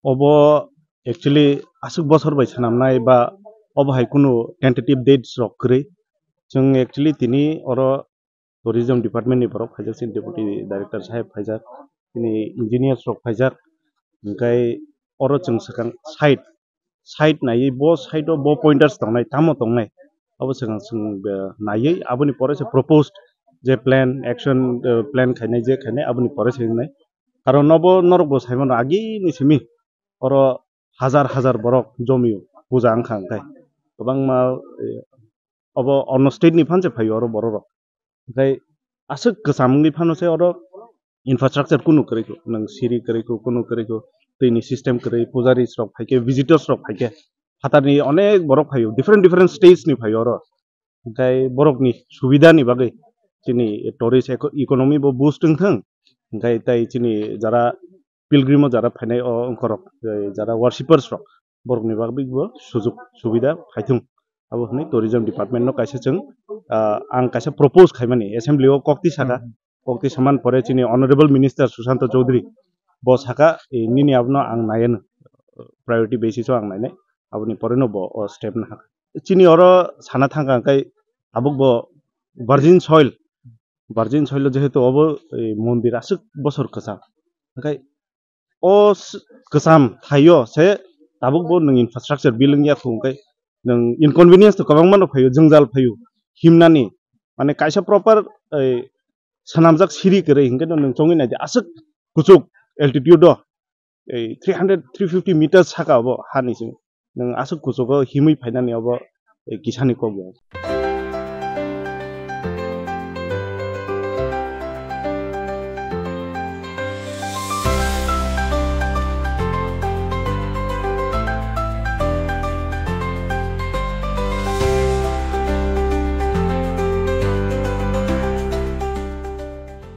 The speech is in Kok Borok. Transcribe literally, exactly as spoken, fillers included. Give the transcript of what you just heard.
Obo actually aswk bosor bai swnamnai ba obo hai kunu tentative dates rok kwrwi. Chwng actually tini oro tourism department ni borok phaijak, chini deputy director saheb phaijak, chini engineers rok phaijak, hwnkhe oro chwng swkang site, site naiwi bo site o bo pointers tongnai, tamo tongnai, abo swkang chwng, eh, naiwi aboni pore se proposed je plan, action, eh, plan khainai, je khainai aboni pore se wngnai. Karon obo norok bo saimano agini simi oro hajar hajar borok jomio puja wngkha, hwnkhe kwbangma, eh, obo onno state ni phan se phaio oro borok rok. Hwnkhe aswk kwcham wngwi phano se oro infrastructure kunu kwrwi kho, nwng siri kwrwi kho, kunu kwrwi kho, twi ni system kwrwi, pujaris rok phaikhe, visitors rok phaikhe, phatar ni onek borok phaio, different different states ni phaio oro. Hwnkhe borok ni subida ni bagwi chini tourist eco-, economy bo boost wngthwng, hwnkhe tai chini jara pilgrim o jara phainai o wngkhorok, eh, jara worshippers rok, borok ni bagwi bo sujuk subida phaithung. Abo hwnwi tourism department no kaisa chwng, ah, ang kaisa propose khaimani assembly o kokti saka, Hmm. kokti saman pore chini honorable minister Sushanta Chowdhury bo saka, eh, nini abono ang naiano, priority basis o ang nainai, aboni pore no bo o step no haka. Chini oro sana thangkha hwnkhe tabuk bo virgin soil, virgin soil o jehetu obo, eh, mondir aswk bosor kwcham. Hwnkhe o s-, kwcham thaio se tabuk bo nwng infrastructure build wngya khu, hwnkhe nwng inconvenience to kwbangma no phaio, jwngjal phaio, himnani, mane kaisa proper, eh, swnamjak siri kwrwi, hwnkhe no nwng chongwi naidi aswk kuchuk altitude o, eh, three hundred, three fifty meters saka obo hani se nwng aswk kuchugo himwi phainani obo, eh, kisani kok ya.